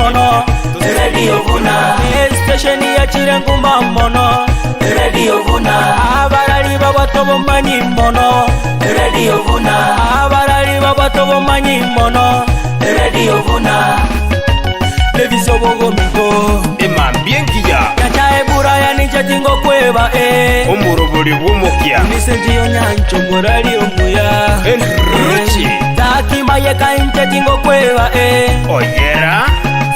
mono. Radio Buna. Estesheni yachire nguma mono. Radio Buna. Abarari babatobomanyi mono. Radio Buna. Abarari babatobomanyi mono. Radio Buna. Leviso bogominto. Emambia engiya. Nyachae buraya ninche tingokweba eh. Omorobori bw'omokia. Nisentiyo nyancho morari omuya. Enruchi. Takimayeka inche tingokweba eh. Oyera.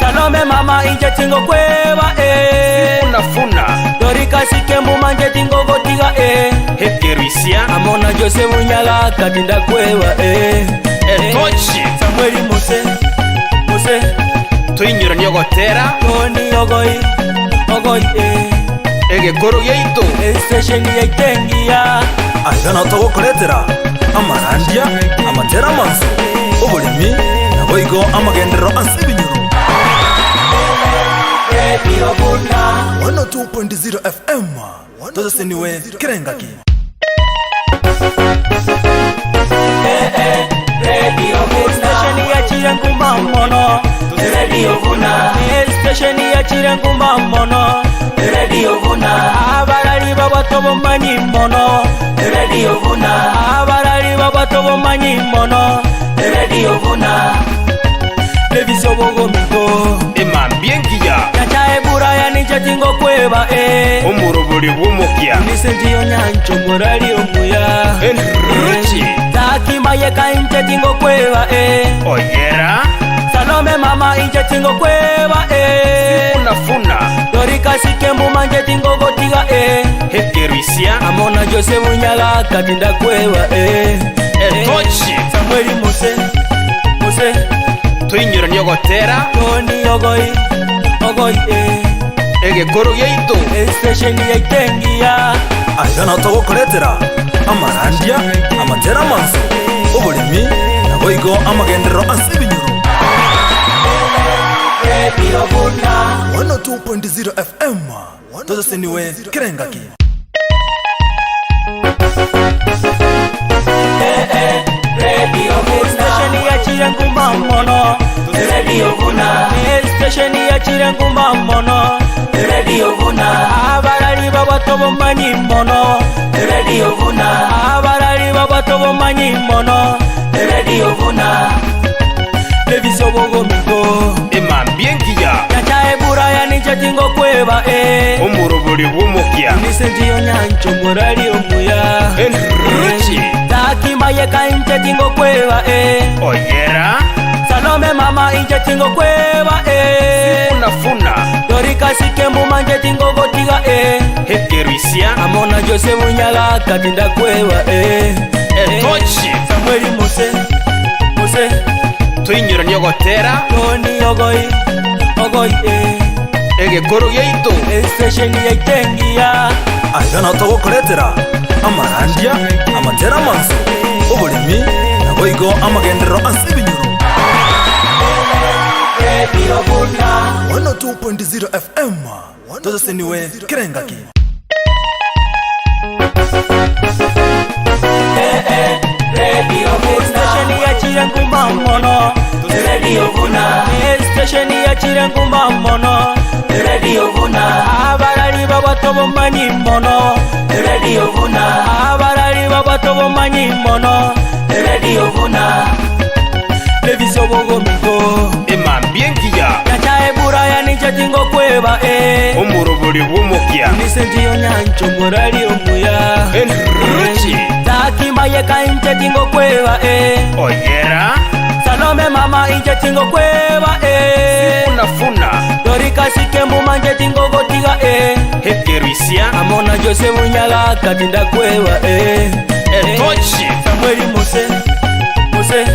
Salome mama inche tingokweba eh. Funafuna. Dorikasike mumanje tingogotiga eh. Hekerisia. Amona Jose Munyaga katinda kweba eh. Etochi. Samueli Mose Mose Toinyorania ogotera. Tony Ogoi Ogoi eh. Egekoro giaito. Estesheni yaitengia Aiga nao togokoretera amarandia, amatera amansu, oboremi, naboigo amagenderero ase ebinyoro. Radio Buna. 102.0 FM toseseniwe kera engaki. Radio Buna. Estesheni yachire nguma mono. Radio Buna. Estesheni yachire nguma mono. Radio Buna. Abarari babatobomanyi mono. Radio Buna. Abarari babatobomanyi mono. Radio Buna. Leviso bogominto. Emambia engiya. Nyachae buraya ninche tingokweba eh. Omorobori bw'omokia. Nisentiyo nyancho morari omuya. Enruchi. Takimayeka inche tingokweba eh. Oyera. Salome mama inche tingokweba eh. Funafuna. Dorikasike mumanje tingogotiga eh. Hekerisia. Amona Jose Munyaga katinda kweba eh. Etochi. Samueli Mose Mose Toinyorania ogotera. Tony Ogoi Ogoi eh. Egekoro giaito. Estesheni yaitengia Aiga nao togokoretera amarandia, amatera amansu, oboremi, naboigo amagenderero ase ebinyoro. Radio Buna. 102.0 FM toseseniwe kera engaki. Radio Buna. Estesheni yachire nguma mono. Radio Buna. Estesheni yachire nguma mono. Radio Buna. Abarari babatobomanyi mono. Radio Buna. Abarari babatobomanyi mono. Radio Buna. Leviso bogominto. Emambia engiya. Nyachae buraya ninche tingokweba eh. Omorobori bw'omokia. Nisentiyo nyancho morari omuya. Enruchi. Takimayeka inche tingokweba eh. Oyera. Salome mama inche tingokweba eh. Funafuna. Dorikasike mumanje tingogotiga eh. Hekerisia. Amona Jose Munyaga katinda kweba eh. Etochi. Samueli Mose Mose Toinyorania ogotera. Tony Ogoi Ogoi eh. Egekoro giaito. Estesheni yaitengia Aiga nao togokoretera amarandia, amatera amansu, oboremi, naboigo amagenderero ase ebinyoro. Radio Buna. 102.0 FM toseseniwe kera engaki. Radio Buna. Estesheni yachire nguma mono. Radio Buna. Estesheni yachire nguma mono. Radio Buna. Abarari babatobomanyi mono. Radio Buna. Abarari babatobomanyi mono. Radio Buna. Leviso bogominto. Emambia engiya. Nyachae buraya ninche tingokweba eh. Omorobori bw'omokia. Nisentiyo nyancho morari omuya. Enruchi. Takimayeka inche tingokweba eh. Oyera. Salome mama inche tingokweba eh. Funafuna. Dorikasike mumanje tingogotiga eh. Hekerisia. Amona Jose Munyaga katinda kweba eh. Etochi. Samueli Mose Mose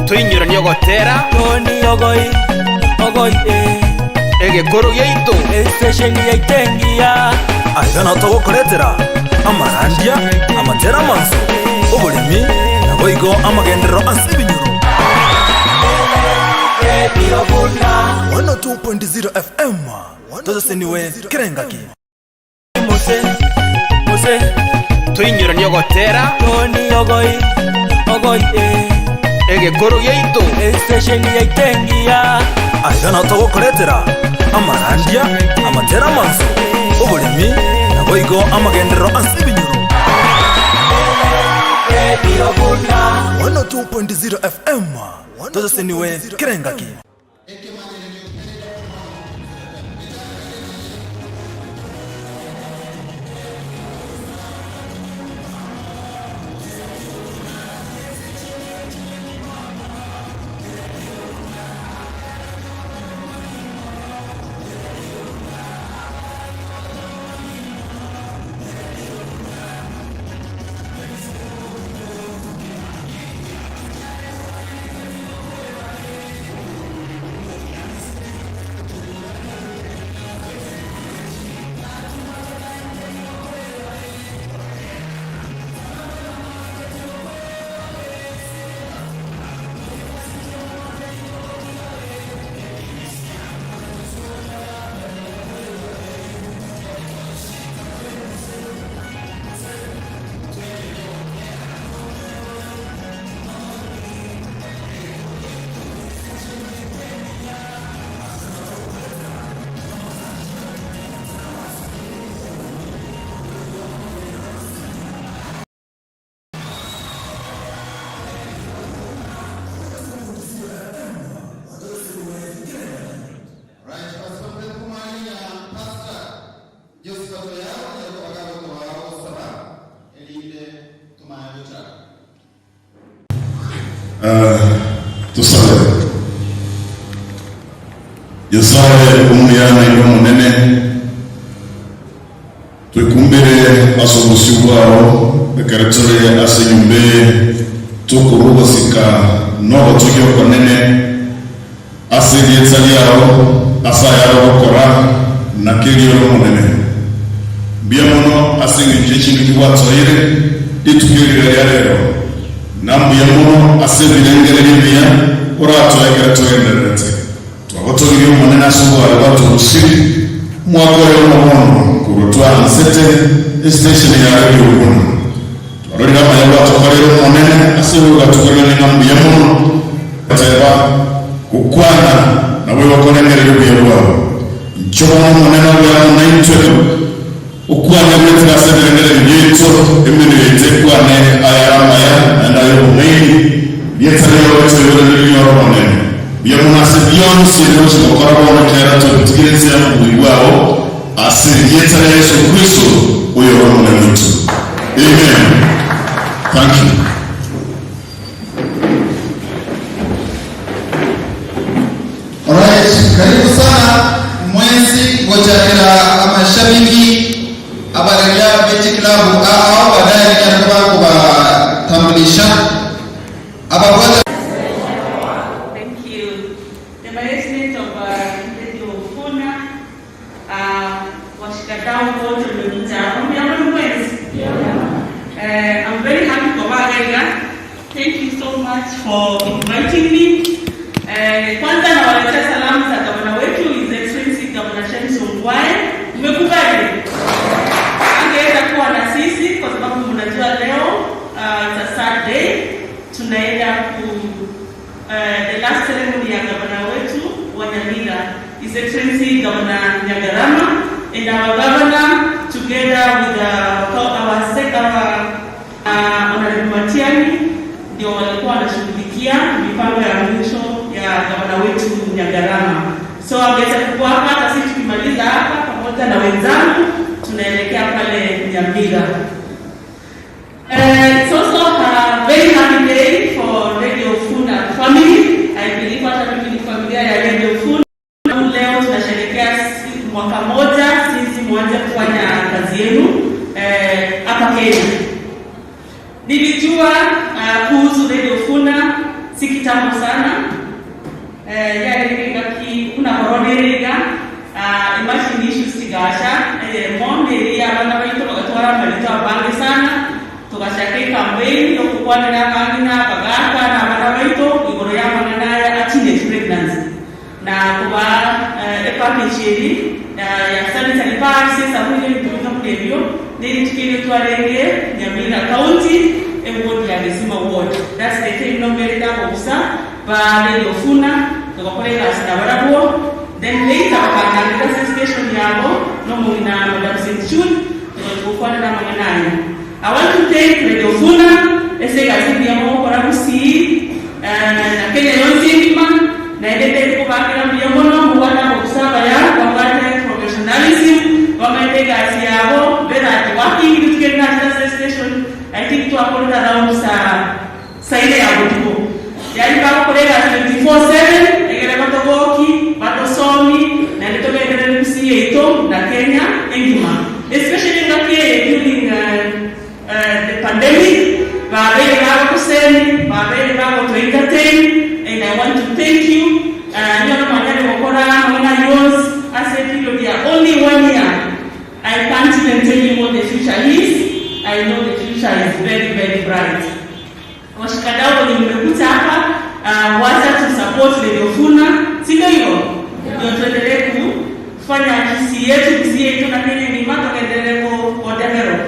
Toinyorania ogotera. Tony Ogoi Ogoi eh. Egekoro giaito. Estesheni yaitengia Aiga nao togokoretera amarandia, amatera amansu, oboremi, naboigo amagenderero ase ebinyoro. Radio Buna. 102.0 FM toseseniwe kera engaki. Mose Mose Toinyorania ogotera. Tony Ogoi Ogoi eh. Egekoro giaito. Estesheni yaitengia. Aiga nao togokoretera amarandia, amatera amansu, oboremi, naboigo amagenderero ase ebinyoro. Radio Buna. 102.0 FM toseseniwe kera engaki. Right, Pastor Mkumania, Pastor Josephat Oyaro, Yakobaga Gosaba, Elinde Tumaya Gochaka. Tosabe. Nyasae omuya naende omonene, twekumbire ase obosio bwao ekero tore ase enyomba eye, tokorua ogosika na ogotogia okonene ase erieta riao ase ayare ogokora na keria ore omonene. Mbuya mono ase engencho ye chingaki gwatoire rituko eri riria rero, na mbuya mono ase ebirengererio ebiya oratoe ekero togendererete. Twagotogirie Omonene ase obware bwatorusirie omwaka oyomo bono korwa twaansete estation ya Radio Buna. Twarorire amaya gwatokoreire Omonene ase ogatokorera ng'a mbuya mono goteba, gokwana, naboigo korengereria obuya bwao. Inche bono Omonene obe amo naintwe, okwane goetera ase ebirengererio biaito, emenwa yaito ekwane ayare amaya naende ay'obong'aini, rieta riao ritoiborere riore Omonene. Mbuya mono ase bionsi ebi ogochia gokora bono ekero tobitigire inse y'obobui bwao, ase erieta ria Yeso Kristo, oyore Omonene oito. Amen. Thank you. Alright, karibu sana mwensi gochakera amashabiki abareria bechi club ao baadaye nikaraba kubatambulisha ababwata Thank you. The management of Radio Funa, washikadau wote mmekuja hapa. Mjambo mwenzi? I'm very happy kuwa Thank you so much for inviting me. Kwanza nawaletea salamu za gavana wetu His Excellency Governor Shem Ongwae. Mmekubali? Angeweza kuwa na sisi kwa sababu mnajua leo it's a sad day. Tunaenda ku the last ceremony ya gavana wetu wa Nyamira, His Excellency Governor Nyagarama, and our governor together with our Honorable Matiang'i ndio walikuwa wanashughulikia mipango ya mwisho ya gavana wetu Nyagarama. So angeweza kuwa hapa, hata sisi tukimaliza hapa pamoja na wenzangu tunaelekea pale Nyamira. It's also a very happy day for Radio Funa family. I believe hata mimi ni familia ya Radio Funa. Leo tunasherehekea mwaka moja sisi mwanze kufanya kazi yenu hapa Kenya. Nilijua kuhusu Radio Funa si kitambo sana. Yari ngaki kuna corona iriga imagine issues tigasha monde ya abana baito bagatwara marito abange sana tugashaka campaign yo kukwanira abangi na abagaka na abana baito igoro ya amang'ana ya teenage pregnancy na kuba epackage eri ya sanitary pads esabuni ebitumika muri ebyo neritukire twarenge Nyamira County eward ya Gesima ward. That's the time nombereda obusa ba Radio Funa. Togakora egasi nabarabwo, then later bakandangeria ase estation yabo nomong'ina Madam St Jude, togachi gokwanera amang'ana aya. I want to thank Radio Funa ase egasi engiya mogokora Gusii na Kenya yonsi engima, naende ntagete kobaakera mbuya mono, mobwate abobisa abaya, babwate professionalism, bamaete egasi yabo, very hard working, rituko eri nachete ase estation I think twakorire around saa Saina ya botuko. Yaani bagokora egasi 24/7 egere batogoki, batosomi, naende togenderere Gusii yaito na Kenya engima. Especially engaki eye during the pandemic, babeire bagotosemi, babeire bagoto entertain and I want to thank you. Nigo mwanyare gokora amang'ana ayio onsi ase eperiod ya only one year. I can't even tell you what the future is, I know the future is very very bright. Washikadau wenye mmekuja hapa uh, wacha tu support Radio Funa, si ndio hivyo? Ndio tuendelee kufanya Kisii yetu, Kisii yetu na Kenya ngima tuendelee ku ku develop.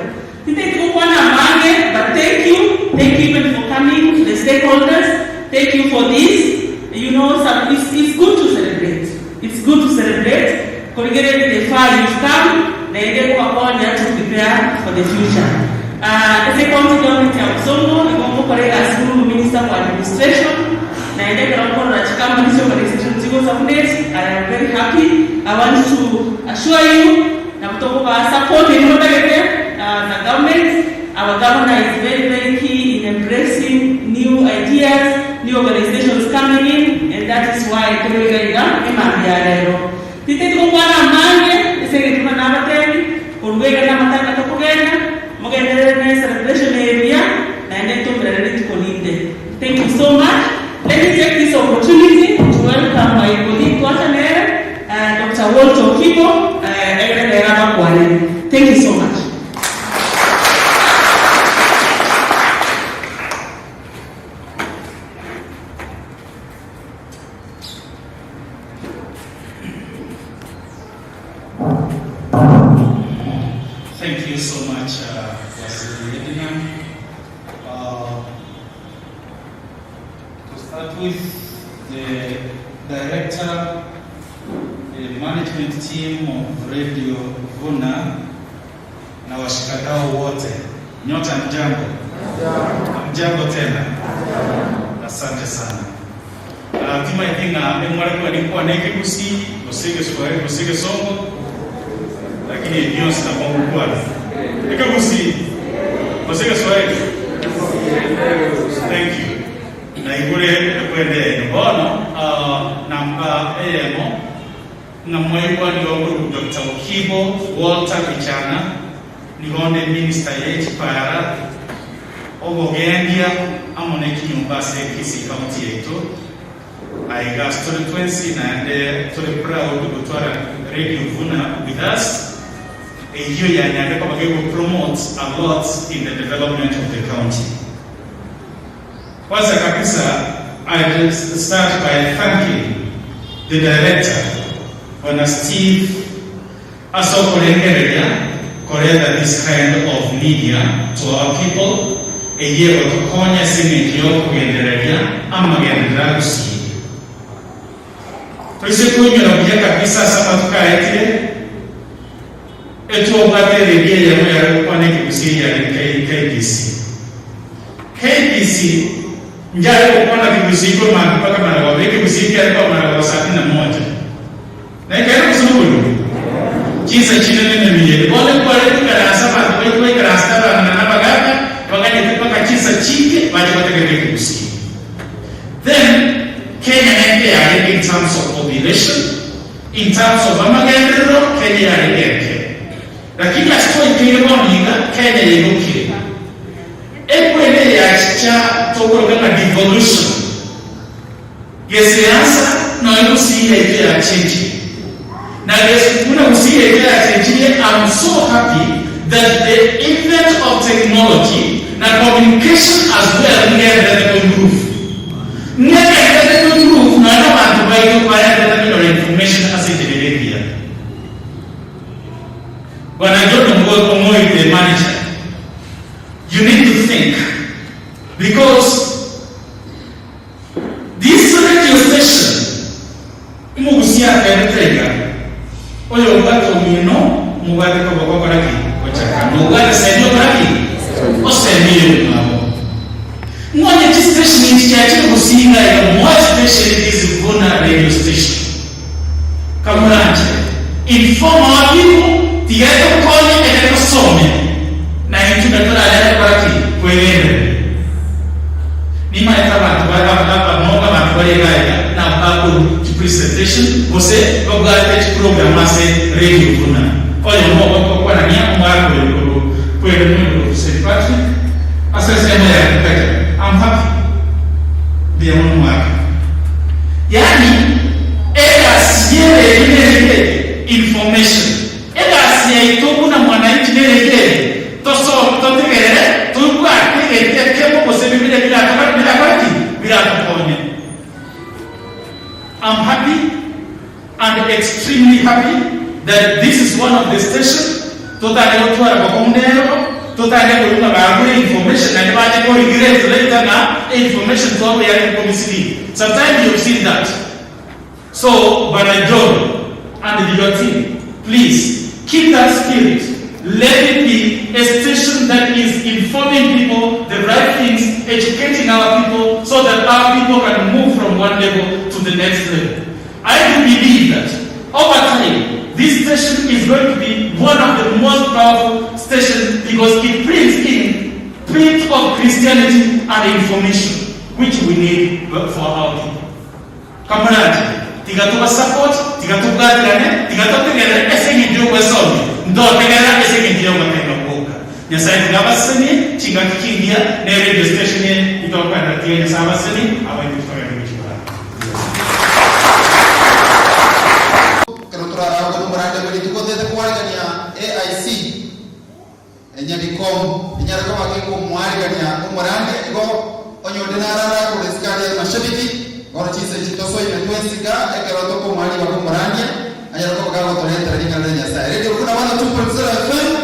Titaiti gokwana amange, but thank you, thank you even for coming, the stakeholders, thank you for this. You know, some, it's, it's good to celebrate. It's good to celebrate korigereria the far you've come naende kobakonya to prepare for the future. Ah, ase county government ya Bosongo igo ngokora egasi buna omominister for administration naende ekero nkorora chicompany chia organization chigocha buna echi I am very happy. I want to assure you nabo tokobaa support eria motagete as a government. Our governor is very very key in embracing new ideas, new organizations coming in and that is why tore iga iga emambia ya rero. Titeti gokwana amange ase egento buna nabatebi, korwa iga namatanga tokogenda, mogenderere ne celebration eye buya naende ntomerane rituko rinde. Thank you so much. Let me take this opportunity to welcome my colleague twacha nere Doctor Walter Okibo egere nere abakwanere. Thank you so much. Thank you so much, Waziri Edna. To start with, the director, the management team of Radio Vuna na washikadau wote, nyote hamjambo? Hamjambo tena? Asante sana. Uh, timaeti ng'a emware kwani nkwane ekegusii gose egeswahili gose egesongo lakini ebi bionsi nabo ngokwana ekegusii gose egeswahili thank you Naigure ekwenda eye bono namba eyemo, ng'a mwaigwa nigo nkorokwa Doctor Okibo Walter Gichana, nigo onde Minister ye chipara, obogendia amo ne chinyomba ase Kisii County yaito. Aiga ase tore twensi naende tore proud gotwara Radio Vuna with us, eyio yanyarire koba gego promote a lot in the development of the county. Kwanza kabisa I'd start by thanking the director Bwana Steve ase okorengereria koreta this kind of media to our people eyio egotokonya ase eng'encho yokogendereria amagenderero a Gusii. Toise koinyora buya kabisa ase amatuko aetire, etwabwate eredio eyemo yare gokwana ekegusii eyare KBC. KBC njare gokwana kegusii korwa mambia mpaka maragoba, ekegusii kiare koba maragoba saa kumi na moja. Na ekeene gose noborimo? Chinsa chinene nemiyeri. Bono ekware toikaranse abanto baito baikaransete abang'ina na abagaaka baganyete mpaka chinsa chinke bache gotegerera ekegusii. Then Kenya nenke yarenge in terms of population, in terms of amagenderero Kenya yarenge enke. Lakini ase twaikeire bono iga Kenya yaigokire. Ekwene eye yachicha tokoroka ng'a devolution. Gesiasa nonya gusii yaito yachenchire. Na buna gusii yaito yachenchirie am so happy that the invent of technology na communication as well ngenderete ko improve. Ngegenderete ko improve nonya na abanto baito baenderete konyora information ase enchera ere engiya. Bwana John Omoi the manager, you need to think because this radio station. Gokora ki? Gochaka. Nobwate semi okora ki? Osemie oyomwabo. Ng'onye chistation echi chiachire gosinga iga more especially this Vuna radio station. Kamoranche inform our people tiga etokonye ere tosome na intwe nari toranyare gokora ki? Kwegendereria. Nimaete abanto bare abamo abanto bare iga iga nabo bakorwa chipresentation gose babwate chiprogram ase radio buna oyomo ogokwanania omwaka oyo korwa kweri korwa St Patrick ase ensemo ya agriculture. I'm happy. Mbuya mono mwaka. Yaani egasi y'eredio nereke eke? Information. Egasi yaito buna mwananchi nereke eke? Tosome, totegerere, tobwate egento ekemo gose bibere biratokore birakore ki? Biratokonye. I'm happy and extremely happy that this is one of the station totanye gotwara bokong'u nero, totanye korwa ng'a bagure information naende bache ko regret later ng'a information twabo yarenge ko mislead. Sometimes you've seen that. So Bwana John and your team, please keep that spirit. Let it be a station that is informing people the right things, educating our people so that our people can move from one level to the next level. I do believe that over time, this station is going to be one of the most powerful stations because it brings in print of Christianity and information, which we need for our people. Kamoranche, tiga tobasupport, tiga tobwaterane, tiga totegerere ase engencho y'ogwesomia, ntotegerera ase engencho y'ogotenga gwoka. Nyasae tiga abasesenie chingaki chingiya ne radio station eye itokoenderera tiga Nyasae abasesenie abaintwe totagende gochia korara. Ekero toraragwe nomorande bwe rituko tete kwarigania AIC enyabikomu enyare koba kekomwarigania omorande igo onye onde narara korwa isiko aria mashabiki bono chinsa echi tosoime twensi iga ekero tokomwariga komorandia anyare koba kagotoretera ring'ana ria Nyasae. Radio Buna 102.0 FM.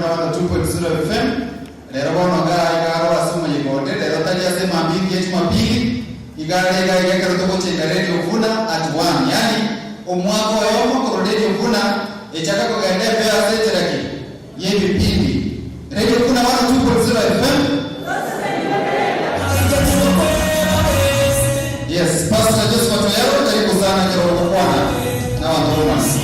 Vuna 102.0 FM. Rero bono iga iga aro ase omoyega onde, rero tari ase emambia engiya Jumapili, iga are iga iga ekero togochenga Radio Vuna at one, yaani omwaka oyomo korwa Radio Vuna echaka kogenda embeo ase enchera ki? Y'ebipindi. Radio Vuna 102.0 FM. Yes, Pastor Josephat Oyaro, karibu sana ekero ogokwana nabanto b'omwasi.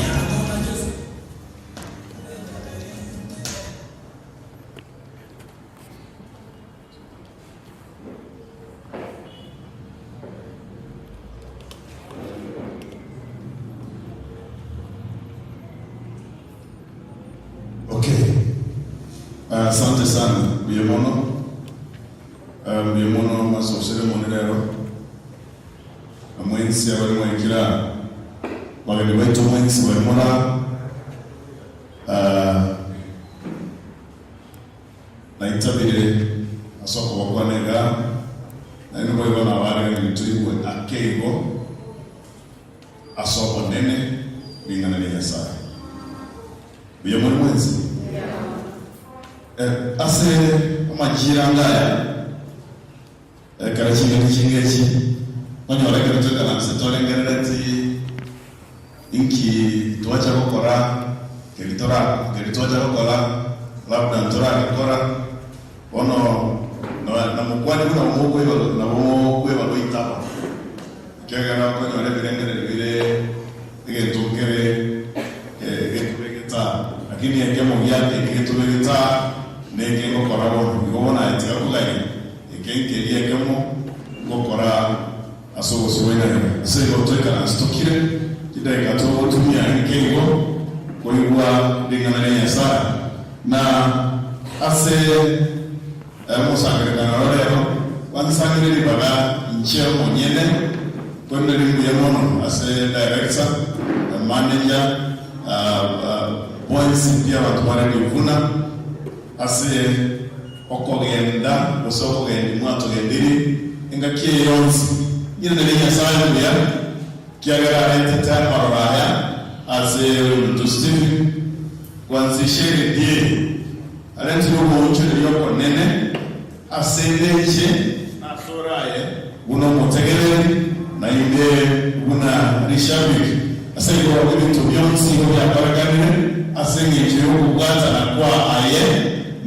Okay. Asante sana mbuya mono Ah, mbuya mono masosere mone rero mwensi abari mwaikire aa bageni baito mwensi bari mora aa Naitabire ase okobakwana iga, naende boigo nabareganire toigwe ake igo ase obonene ring'ana ria Nyasae. Mbuya more mwensi? Ase amachira anga aya, ekero chingaki chinga echi, onyore ekero toikaranse torengerereti inki twacha gokora, keri tora keri twacha gokora labda ntoragekora, bono na namokwanie buna mokoiba nabo mokoiba goitaba, ekiagera okonyora ebirengererio bire egento nkere getubegete aa, lakini ekemo giake eke getubegete aa neke ngokora bono, igo bono aye tiga kogania, eke nkeria ekemo ngokora ase obosio bwa Nyasae. Ase igo toikaranse tokire chidakika togotumia inke igo koigwa ring'ana ria Nyasae. Na ase omosangererekano oro rero bansangire ribaga inche omonyene, korende rimbuya mono ase director, manager, bonsi pi abanto ba Radio Vuna ase okogenda gose okogendia mwatogendirie engaki eye yonsi. Ng'iranerie Nyasae mbuya, ekiagera arentete amaroro aya ase oyominto Stephen kwanzisha eredio eye. Arentire ogoonchoreria okonene ase engenche na ase ore aye buna omotegereri, naende buna rishabiki. Ase igo ebinto bionsi igo biakorekanire ase engencho y'okobwatana kwa aye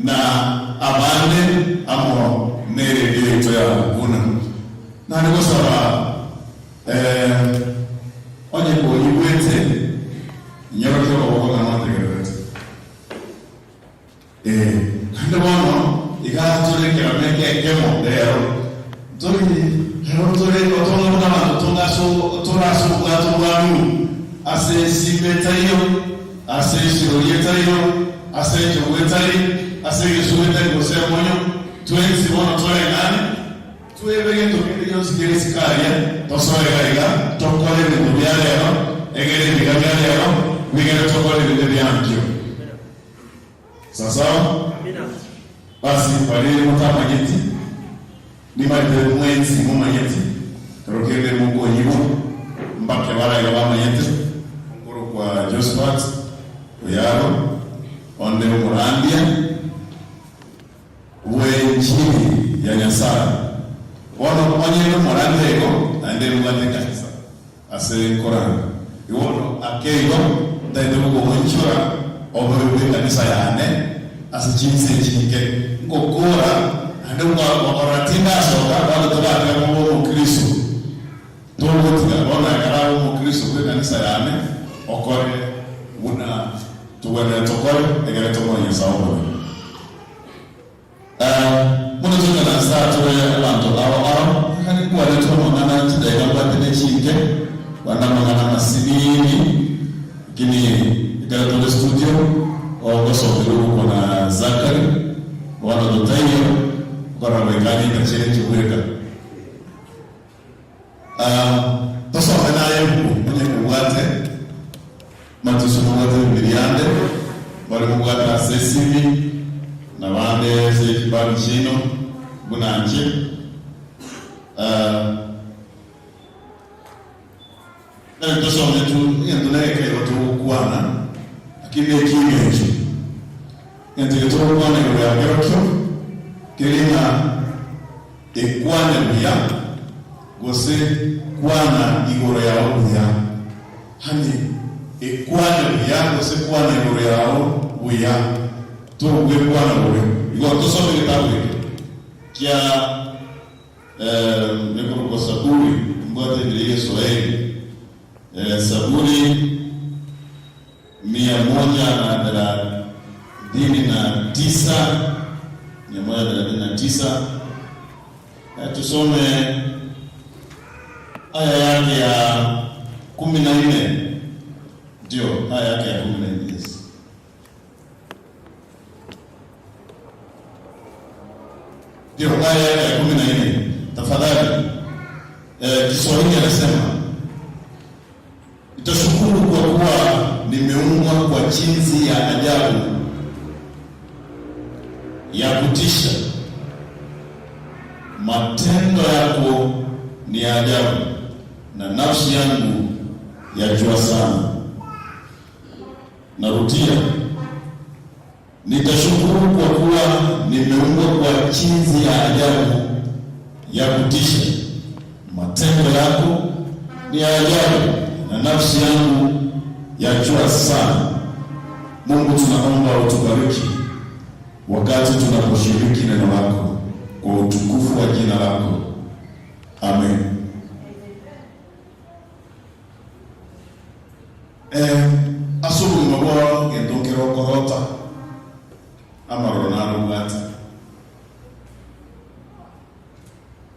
na abande amo neredio yaito ya buna. Nare gosaba onye koigwete, inyorokia okoboko ng'a nontegererete. Ee, naende bono iga tore ekerama eke ekemo rero, ntori rero ntore otong'e buna abanto tonga ase tore ase obwato bwa Nuhu, ase esimba etaiyo, ase esirori etaiyo, ase enchogu etari, ase egesugu etari gose emonyo, twensi bono toreng'ane, twebe gento kende gionsi kere isiko aria, tosoe iga iga, tokore ebinto bia rero, egere ebiga bia rero bigere tokore ebinde bia ankio. Sasawa? Basi baria motamanyeti, nimanyete mwensi momanyeti, ekero kende mokoyigwa, mbake baraiga bamanyete, nkorokwa Josphat Oyaro, onde omorandia bw'enchiri ya Nyasae. Bono onye nomorandia igo, naende mbwate ekanisa. Ase nkoranga igo bono ake igo ntaete gokogoichora obobe bw'ekanisa yane ase chinse echi inke ngokora, naende ngwakorora tindasoka bono toratiga koba omokristo. Togotiga bono ekero abe omokristo bw'ekanisa yane okore buna togwenerete tokore egere tomoe Nyasae obobe. Buna toikana ase aa tore abanto ao ao, nigo nkwanetwe amang'ana chidakika mbwate ne chinke, kwana amang'ana amasinini, lakini ekero tore studio, ogosokerwa ogokwana Zachary, bono totaiyo, okorora goika ang'e intachere inche bweka. Tosome naye ebuku onye kobwate matuso mobwate Bibilia ande, mbare mobwate ase esimi, na bande ase chibagi chiaino buna inche. Nari tosome tu egento na egekeigo togokwana, lakini neki'engencho. Egento eke togokwana igoro ya kerokio keri ng'a ekwane buya gose kwana igoro yao buya. Yaani ekwane buya gose kwana igoro yao buya, togwekwana bobe. Igo tosome egetabu eke kia ekorokwa Saburi, mbwate enchera ya Egeswahili, Saburi 139, 139, tusome aya yake ya 14, ndio aya yake ya 14, yes. Ndio aya yake ya 14, tafadhali. Kiswahili anasema nitashukuru kwa kuwa nimeumbwa kwa jinsi ya ajabu ya kutisha. Matendo yako ni ya ajabu, na nafsi yangu yajua sana. Narudia, nitashukuru kwa kuwa nimeumbwa kwa jinsi ya ajabu ya kutisha. Matendo yako ni ya ajabu, na nafsi yangu yajua sana. Mungu, tunaomba utubariki wakati tunaposhiriki neno lako kwa utukufu wa jina lako. Amen. Ase obogima bwao gento nkere okorota amaroro naro obwate.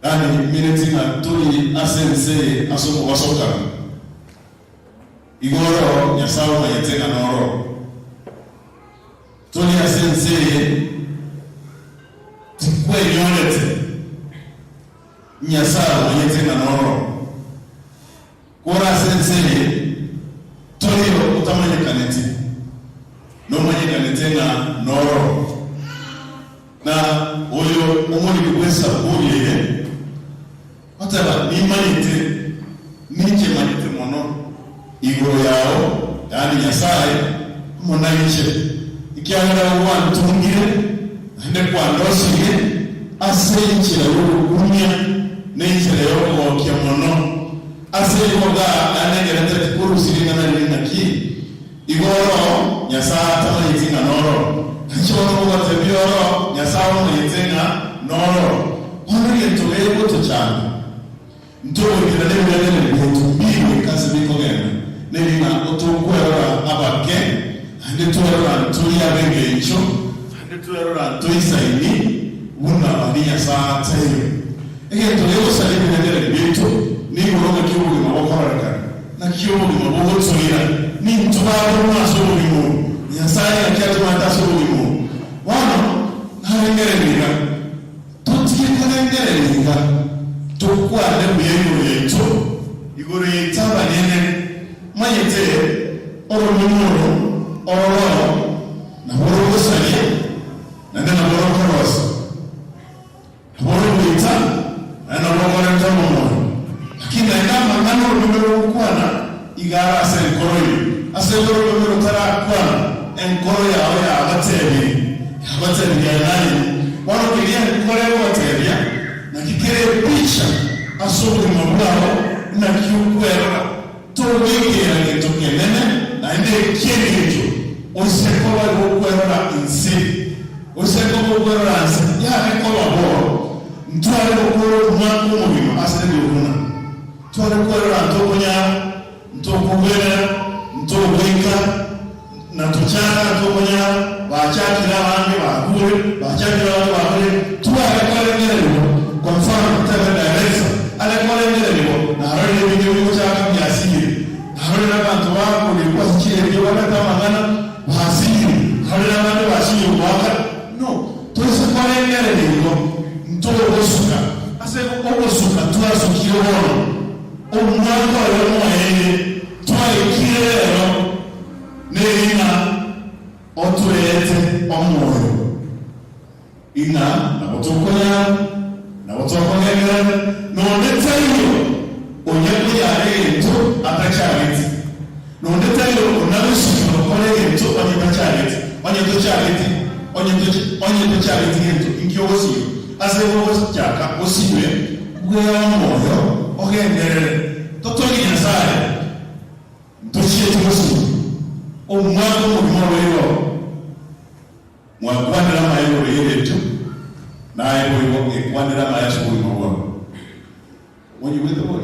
Yaani mineti ng'a tori ase ense eye ase okobasokana. Igo oro Nyasae omanyete ng'a noro. Tori ase ense eye tikwenyorete, Nyasae omanyete ng'a noro. Kore ase ense eye torio otamanyekaneti, nomanyekanete ng'a noro. Na oyo omoriki bw'Esaburi eye oteba, Nimanyete, ninche manyete mono igoro yao, yaani Nyasae, amo nainche, ekiagera gwantongire naende kwandosirie ase enchera y'ogokumia na enchera y'okogokia mono. Ase igo iga nanengerete tikorusia ring'ana riria naki igoro Nyasae atamanyeti ng'a noro, nainche bono ngogotebia oro Nyasae omanyete ng'a noro. Bono egento gegotochanda, ntogoikera nebirengererio biaito mbigoika ase bikogenda, neri ng'a otokwerora abake, naende twerora ntori ab'engencho, naende twerora ntoisaini buna baria Nyasae ataiyo. Egento gegosaria ebirengererio biaito nigoro ng'aki obogima bokororekana, naki obogima bogotoira. Nintwe baborwa ase obogima obo, Nyasae ng'aki atomanyete ase obogima obo. Bono narengereria iga, totige korengereria iga, tokwane buya igoro yaito, igoro yaito abanyene. Manyete oromeme oro ororo nabo rogosaria, naende nabo rokorosia. Nabo orogoita, naende nabo okorenta omomoyo. Lakini naende amang'ana oromeme rogokwana iga are ase enkoro ime. Ase igo oromeme rotarakwana, enkoro yao yabatebirie, yabatebirie aye naye. Bono keria enkoro egotebia, naki kere epicha ase obogima bwao, naki okwerora. Togoikera gento kenene naende eki'engencho, oise koba igo okwerora inse, oise koba okwerora nse, yare koba bo, ntware gokora omwaka omogima ase riobuna. Tware kwerora ntokonyara, ntokogwenera, ntogoika, na tochaka ntokonyara, bachakire abange bakure, bachakire abange bakure, tware korengererigwa, kwa mfano, tebe director, are korengererigwa, narorire ebinto bigochaka mbiasirire, narorire abanto bakorikwa ase chiredio babete amang'ana, basirire, narorire abande basirire goaka, no, toise korengereria igo, ntogosuka, ase ogosuka twasukire bono, omwaka oyo omoeire, twaikire rero, Neri ng'a otoete omoyo, ing'a nabo tokonyara, nabo tokogenderera, nonde taiyo onya koyara egento atachageti, nonde taiyo onagosika gokora egento onye tachageti, onye tochageti. Onye tochi onye tochiageti gento, inki ogosinywa? Ase igo ogochaka osinywe bwea omoyo ogenderere. Totogie Nyasae, ntochieti gosinywa. Omwaka omogima oro igo mwakwanire amaya igoro y'eredio, naye boigo ekwanere amaya ase obogima bwao. Monyigwete bori?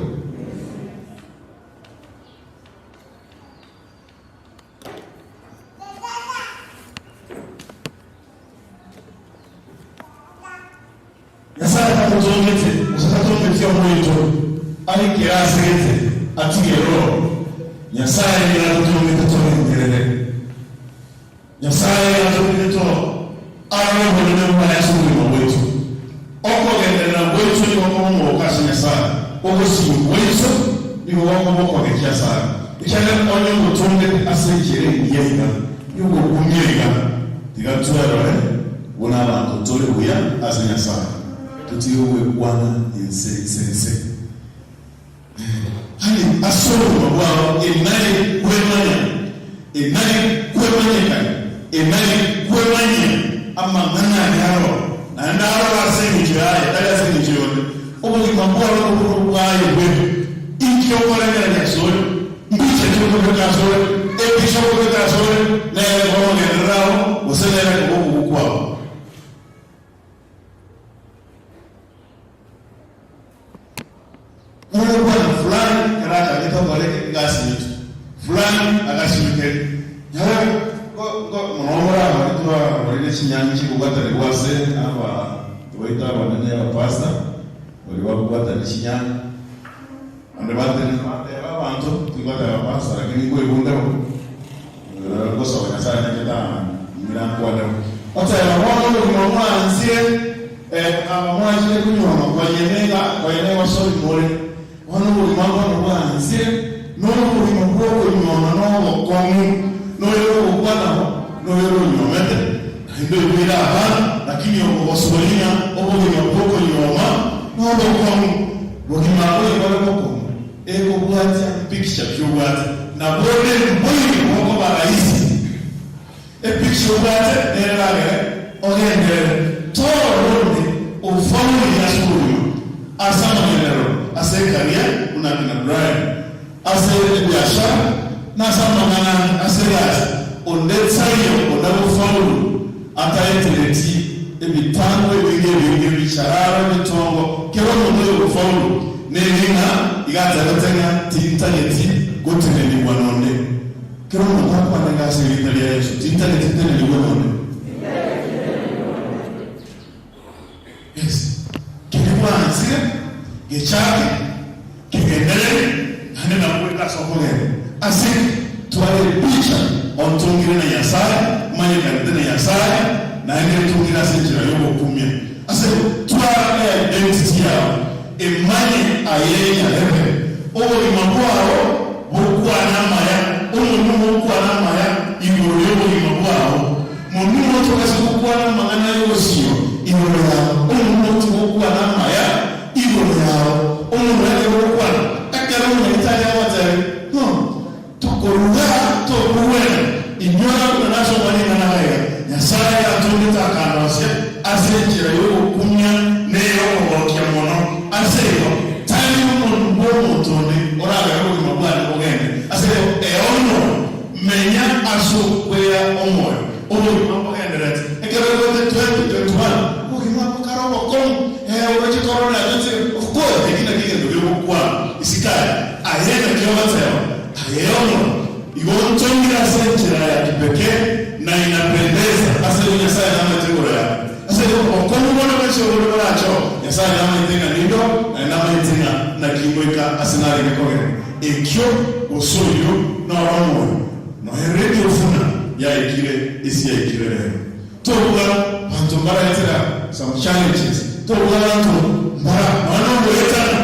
Nyasae tatotongete, gose tatongeti omoito are kerase gete atige Roho. Nyasae nigo atotongete torengerere. Nyasae atongete to arore obonene bwaye ase obogima bwaito. Okogenderera gwaito nigo koba omogoko ase Nyasae, ogosinywa gwaito nigo gokoba okogekia asare, ekiagera onye ngotongete ase enchera engiya iga, y'ogokumia iga, tiga twerore buna abanto tore buya ase Nyasae, totige gwekwana inse inse inse. Aye ase obogima bwao enari kwemanya, enari kwemanyekania, enari kwemanyia amang'ana aria aroro, naende aroro ase engencho yaye, tari ase engencho y'onde. Obogima bwao nobwo bwaye bweka. Inki okorengereria asore? Mbicha ki okobeka asore? Epicha okobeka asore nere ekoba amagenderero ao, gose nere ekoba okogwa kwao? Mogokwana fulani ekero achagete gokora egasi yaito, fulani agasinywa keria. Nyawe ngo ngo mono morarore twarorire chinyangi chikobwatanigwa ase aba baito abanene abapastor baria bakobwatania chinyangi. Onde bateba bateba abanto tigoteba pastor lakini nkoigwa onde bo ngosaba Nyasaye nainche tang'ira nkwane bo. Oteba bono obogima mwanzire aba mwachire konyuoma konya niga konya negosori more bono obogima bono bwanzire nobogima bwokonyuoma nobokong'u noyo ogokwana bo noyo oronyuomete naende oiboire abana lakini okogosori ng'a obogima bwokonyuoma nobokong'u. Bogima boigo bore bokong'u, ekobwatia picture kiobwate na bonde mboigo bokoba rahisi. Epicture obwate nere eragere ogenderere toronde ofaulu ase obogima, ase amagenderero, ase ecareer buna kina Brian, ase ebiashara na ase amang'ana ande ase egasi. Onde taiyo onagofaulu ataetereti ebitango ebinge ebinge, ebichararo, ebitongo, kera omonto oyogofaulu nere ng'a iga atebete ng'a tintageti gotenenigwa nonde. Kera omonto akwane iga ase erieta ria Yeso, Tintageti ntenenigwe nonde. Yes, keria bwanchire gechake, kegenderere, naende nabo goika ase okogenda. Ase ki? Tware epicha ontongire na Nyasae, manyekanete na Nyasae, naende etongire ase enchera y'ogokumia. Ase igo, twara eidentity yao, emanye aye nyarebe, obogima bwao bokwane amaya, omonwa mokwane amaya igoro y'obogima bwao. Monwe tobasa gokwana amang'ana y'obosio igoro yao, omonwe tigokwana amaya igoro yao. Omonwe ekero ogokwana, ekero omonyagetari agotebia, No, tokoruga tokogwena, inyora buna nasoma ring'ana iga, Nyasae atongete akandosia ase enchera y'ogokumia na ey'okogokia mono. Ase igo, tari omonwe bw'omonto onde oragere obogima bwane bogende. Ase igo, ee omoyo Menya ase okwea omoyo, obogima mbogendererete. Ekero oigwete 2021, obogima bokare obokong'u, ee, oroche korora nacho tiri, of course, eki nakio egento gegokwana isiko aye, aye naki ogoteba, aye omoyo, igo ntongire ase enchera ya kipekee na inapendeza ase igo Nyasaye namaete igoro yane. Ase igo obokong'u bonde bwensi obonde borache oo, Nyasaye namaete ng'a nindo, naende namaete ng'a naki ngoika ase narenge kogenda. Ekio gose oyio noro omoyo, nonya Radio buna yaikire ase yaikire rero. Tobua banto mbaraetera some challenges, tobua banto mbara nonya nogoetana,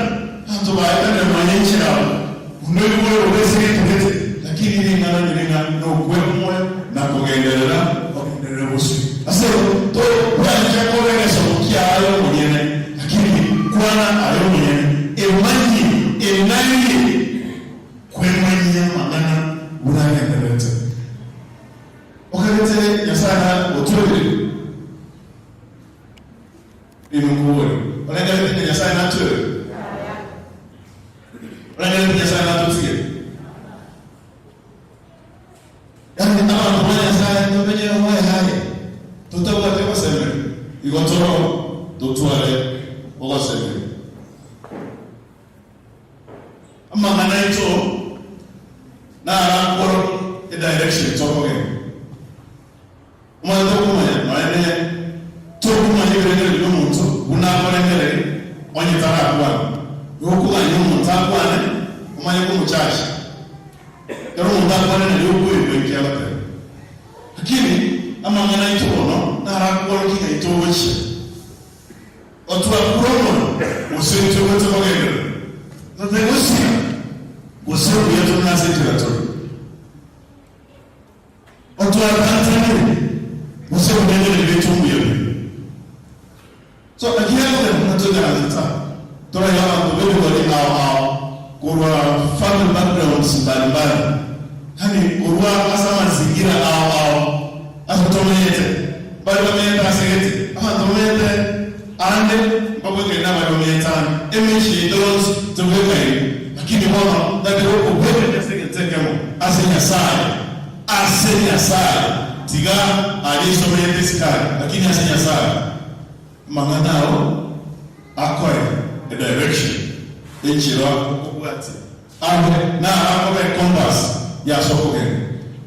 banto baetanire nonya enchera abwo, buna oigure bobe ase egento gete, lakini ring'ana ndire ng'a nokwe omoyo na kogenderera ogenderere bosio. Ase igo tobwancha koba egesomo kiaye omonyene, lakini kwana aye omonyene, Emanyie, enarie kwemanyia amang'ana buna agendererete. Okagete Nyasae na gotwebereria. Inwe nkobore, Orengereretie ng'a Nyasae natwebe? Orengereretie Nyasae natotige? Yaani abanto ba Nyasae tomenye omoyo aye, totabwati ogosemeria, igo toro totware ogosemeria. Amang'ana aito narakorokie edirection tokogenda. Omanye tokomanya nonya ne tokomanya ebirengererio bi'omonto buna akorengereria onye tarakwana. Nigo okogania omonto akwane omanye komochacha. Ekero omonto akwane nario okoigwa eki agoteba. Lakini amang'ana aito bono narakworokie ng'ai togochia. Otwakure omonwa gose intwe gocha kogenderera, totari gosira gose obuya tore nase enchera tore. Otwatantanire gose obogendereri bwaito mbuya bire. So naki gekogera buna toikaranse taa toraiga abanto b'ebigori ao ao korwa family backgrounds mbali mbali, yaani korwa ase amazingira ao ao ase tomenyete, mbare bamenyete ase gete, abanto bamenyete ande mbabwekaine nabare bamenyete ande, emechie yaito yonsi tebwekaini, lakini bono ntagete gokobwekania ase egento ekemo, ase Nyasaye, ase Nyasaye, tiga aria iso omenyete isiko aria, lakini ase Nyasaye. Amang'ana ao akoe edirection, enchera okobwatia, abe naro akobe ecompass y'ase okogenda.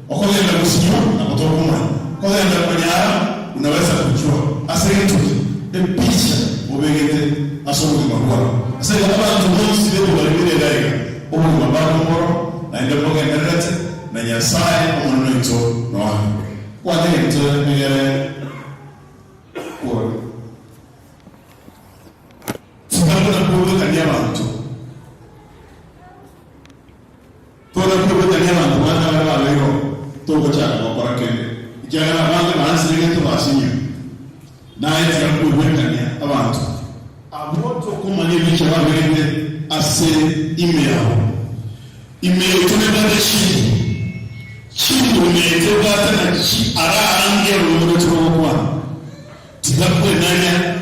Okogenda gosinywa nabo tokomanya, kogenda konyara unaweza kujua ase gento ki epicha obegete ase obogima bwao. Ase igo abanto bonsi b'ebibari bire iga iga, obogima bwabo mboro, naende mbogendererete, na Nyasae Omonene oito noare. Kwana egento egere. Kora. Tiga buna kwebwekania abanto. Tona kwebwekania abanto bande abare babeire oo, togochaka gokora kende, ekiagera abange baansire egento basinyire. Naye tiga kwebwekania abanto. Abwo tokomanya ebicha babegete ase ime yabo. Ime yaito nebwate chinguru, chinguru netebwate naki araange orurimi rwaito rogokwana. Tiga kwenaria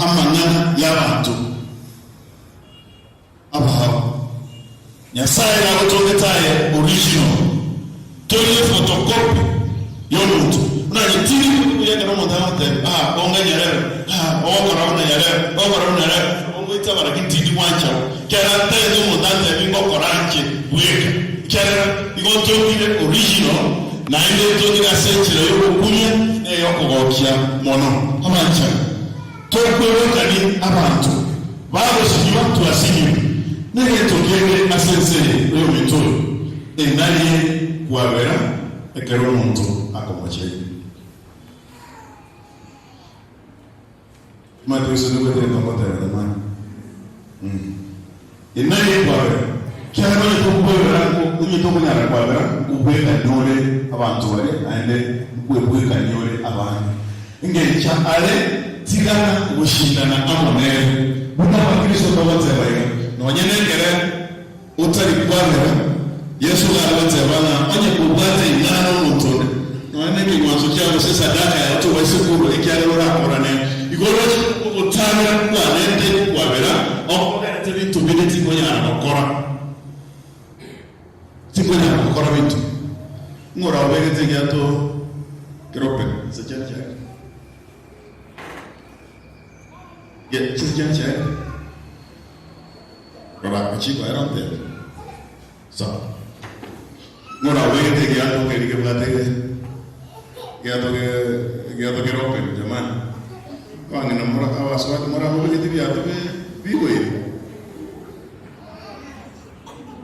amang'ana y'abanto abao. Nyasae nagotongete aye original, tori ephotocopy y'omonto. Buna aye tiri buya ekero omonto agotebia ah onga nyarebe, ah ogokora buna nyarebe, ogokora buna nyarebe, nabo ngoitaba lakini tindi gwancha bo. Ekiagera ntagete omonto antebie ngokora inche bweka. Ekiagera igo ntongire original naende ntongire ase enchera y'ogokumia na ey'okogokia mono. Abanchani, tokwebekani abanto bagosinywa twasinywe negento kende ase ense eye oyominto oyo enarie kwabera ekero omonto akomocheria. Omanyete gose nobwate egento ngoteba jamani? Enarie kwabera, kiagera onye tokwebera onye tokonyara kwabera nkobwekania ore abanto baria naende nkwebwekania ore abande. Engencho are tigana goshindana amo nere. Buna abakristo togoteba iga, nonye nekere otari kwabera, Yeso iga are goteba ng'a onye kobwate ing'ana nomonto onde, nonye nekeng'wanso kiao gose esadaka yao tobaise korua ekiagera orakorane, igo oroche ogotabera kwane ntegokwabera, okogerete binto binde tinkonyara gokora. Tinkonyara gokora binto. Ng'ora obegete egiato kerope ase chiana chiaye? Ge- Chise chiana chiaye? Rora ochiko ere ontebie. Sawa. Ng'ora obegete egiato keria kebwate egiato ge- egiato kere open jamani. Abang'ina mora abasubati moramobegete ebiato bi- bigoire.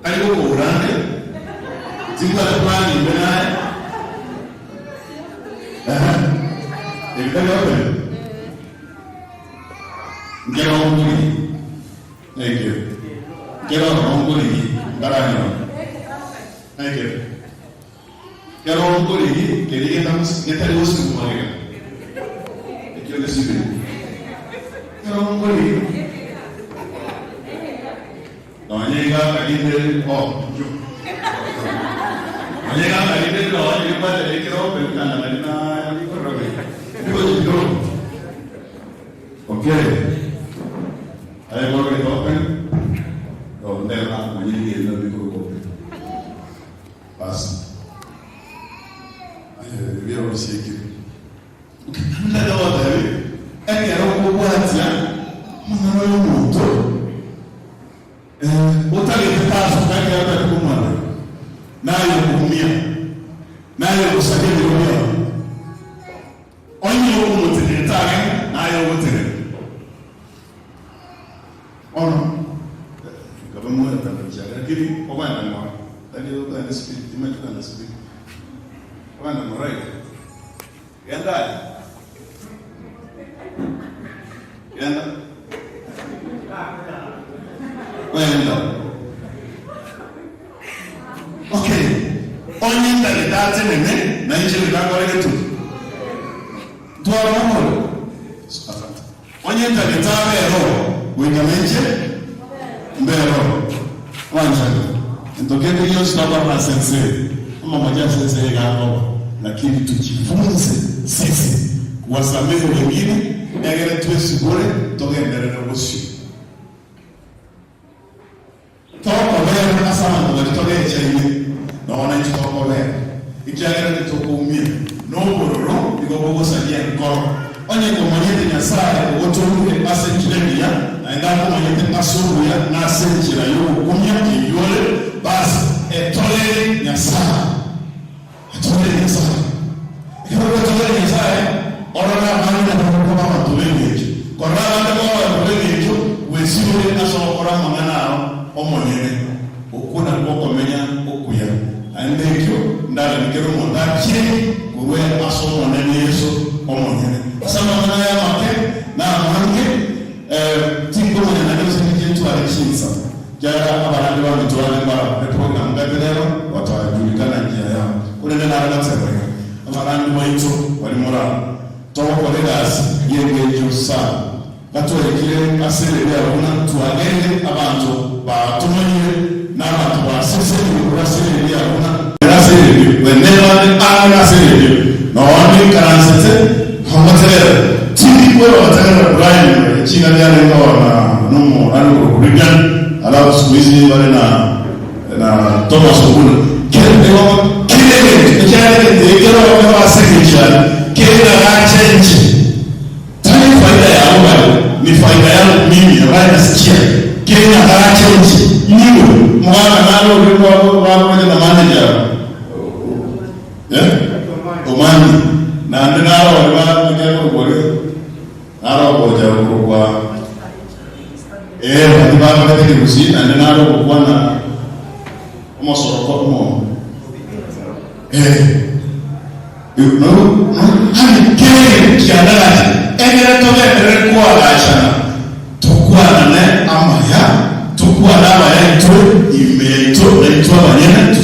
Tari gokogora ande, timbwate plan imbe naye. Ehe, ebi tari open. Nkero ngorigie, naikire. Nkero ngorigie, ntaranyora. Naikire. Kero ngorigie, keria getagosi getari gosibwa magega, ekio gesibire. Kero ngorigie. Nonya iga akarinde oh inchuo. Nonya iga akarinde nonya rikwate rikero obe kanda nari na rikorora be. Rigochi kidogo. Okay. Aye korogete open. Oh, ndero nakumanyire rieri nabwo rikoroka open. Basi. Aye, ebiaro bisiekire. Okay, naende ogotebi, ekero okobwatia amang'ana y'omonto, eh, otagete tasoka ekero otagete komwabera, naye okoumia, naye ogosaria ebiro biao. Onye okomotegerete agende, naye ogotegerera. Bono, nkabe mwetana gochia lakini ogenda ng'ora, tari ogende speed, timanyeti kogenda speed. Ogende ng'ora iga. Genda aye. Genda. Genda. Okay. Onye ndagete atenene, na inche ndakore getugi. Ntware omorero. Asante. Onye ntagete abe ero, goika nainche mbe ero. Mwanchani, gento kende gionsi tokora ase ense eye, amamocha ase ense eye iga akoba, lakini tujifunze sisi kuwasamehe wengine, egere twesibore togenderere bosio. Tokobera ase abanto baria togechaine, nonya naintwe tokobera, ekiagera titokoumia, na obororo nigo bogosaria enkoro. Onye komanyete Nyasae ogotorure ase enchera engiya, naende akomanyete ase obuya na ase enchera y'ogokumia eyio ore, basi etorere Nyasae. Etorere Nyasae. Ekero gwetoreire Nyasae, orore abande nabo bakoba abanto b'engencho. Korora abande koba abanto b'engencho, gwesibore ase ogokora amang'ana ao omonyene. Okwo nakwo okomenya okuya. Naende ekio ndaganie kera omonto akire korwa ase Omonene Yeso omonyene. Ase amang'ana aya amake na amange, tinkomanya naende gose ninche ntware chinsa. Ekiagera abarandi baminto bande mbarabwo program rero batajulikana njia yao. Korende nare goteba iga, abarandi baito bari moraro, togokora egasi y'engencho sana. Gatwaikire ase eredio aya buna twagerire abanto batomanyire na abanto basesenigwe korwa ase eredio aya buna ase eredio, bende bande ang'e nase eredio, nonya ninkaransete nkomotegerera. Tindi kwerwa gotegerera Brian ching'ana yarenge oo na nomorani okorokwa Reagan, alafu siku hizi bare na na Thomas Oguna. Kere nigo kera egento ekiagera egento eke kero okero ase engencho yane kere nagacha inche. Tari faida yabo bare, ni faida yangu mimi ambaye nasikia. Kere nagacha inche nyigwe omogaka nare oria bakorete na manager eh Omani naende naro oria ba korokwa oria naro ogocha korokwa eh baria bakorete ekegusii naende naro ogokwana omosoroko omo eh no no yani kere kianagache egere togenderere koagachana tokwanane amaya tokwane amaya intwe ime yaito na intwe abanyene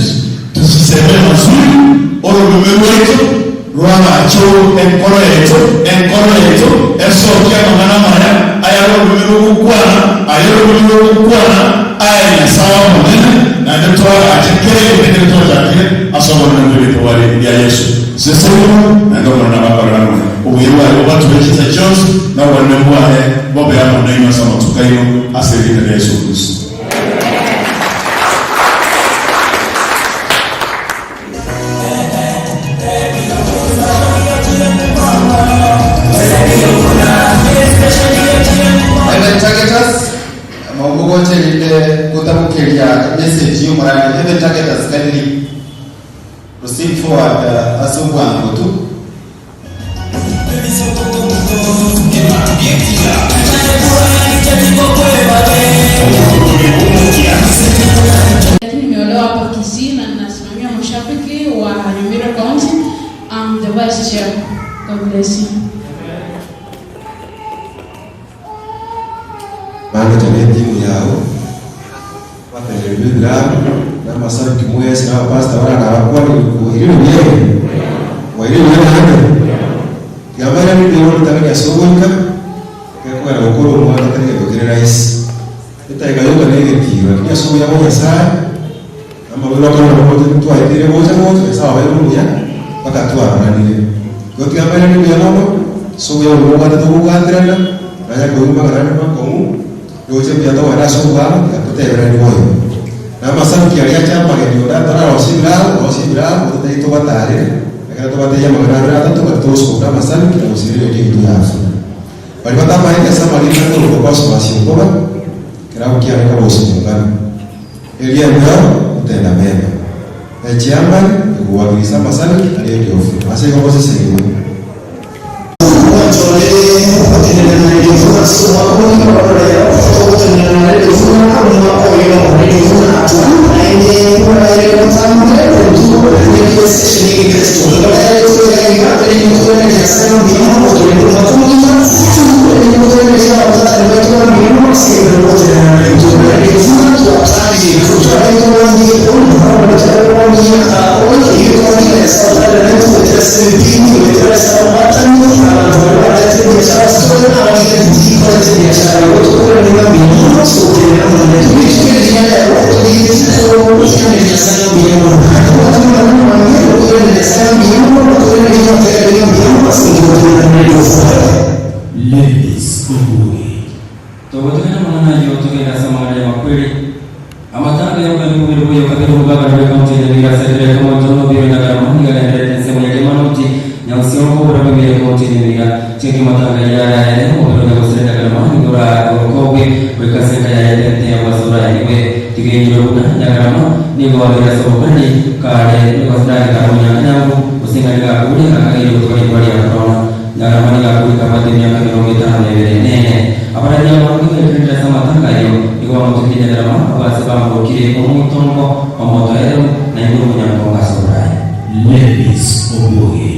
tusiseme mazuri orobime rwaito rwagache enkoro yaito enkoro yaito esokie amang'ana amaya ayare orobime rogokwana aye orobime rogokwana aya Nyasaye omonene naende twagache kera egento ekere twachakire ase obonene bw'erietwa ria Yeso. Sesenigwa, naende Omonene abakorere amaya. Obuya bwaye bobatube chinsa chionsi, na obonene bwaye bobe amo nainwe ase amatuko aino, ase erieta ria Yeso Kristo. Heaven Targeters, mogocherire gotabokeria emessage y'omorani. Heaven Targeters, kindly proceed forward ase obwango tu. Lakini nimeolewa hapa Kisii na ninasimamia mashabiki wa Nyamira County. I'm the vice chair. God bless you. Manager na etimu yao bategererwa ebirabu na amasabiki mwesi na abapastor bara nabakwanire kwairire buya mwairire buya naende tiga mbairane mbuya mono ritang'ani ase ogoika ekero kogenda gokora omwana tari gento kere rahisi etageka yoka na egetiro lakini ase obuya bwa Nyasaye amarwaire okonyora omote twaetire gocha gocha Nyasaye obeire omuya mpaka twaroranire. Igo tiga mbairane mbuya mono ase obuya obo mobwate tokobwaterana. Nanya koigwa amang'ana ande makong'u, roche mbuya togende ase obwabo, tiga toteberanie boigo. Na amasanduki aria ache amageni onde atararosia ebiraro, orosie ebiraro, ototebi tobatarere, ekero tobatebie amang'ana abere atato, baria togosuka buna amasanduki na gosiria eredio yaito yafuna. Baria batamaete ase amarieta akorokwa Cosmas Okoba, ekerabu kiane kobosia omong'ana. Erio embeo gotenda mema. Echiambari ekogwakirisa amasanduki aria eriofu, ase igo mosesenigwe. Ladies Obuoge. Togotigana amang'ana ayio togende ase amang'ana y'amakweri. Amatanga y'okoenda omobere bw'oyo kabere omogabana bw'ekaunti ya Nyamira Cedric Omonto Nobiro Nyagarama nigo agendererete ensemo ya Riamanoti, Nyaosiongo, oborabu bw'ebire ekaunti ya Nyamira. Chingaki amatanga ayio araere, omobere o Nyagosira Nyagarama nigo orokobwe goika ase enka yaye etente ya bwase oraenigwe. Tiga enyure buna Nyagarama nigo abeire ase obokoreri kare nigo ase dagitar omonyanyangu gose ng'a nigo akure akageire gotuka rikora ria korona. Nyagarama nigo akure kabwate emiaka emerongo etano na ebere nene. Abarandi abange baetenenire ase amatanga ayio nigo bamotokirie Nyagarama abwo ase bamorokire omoitongo, omotoereru, naende omonyangongo ase oboraai. Ladies Obuoge.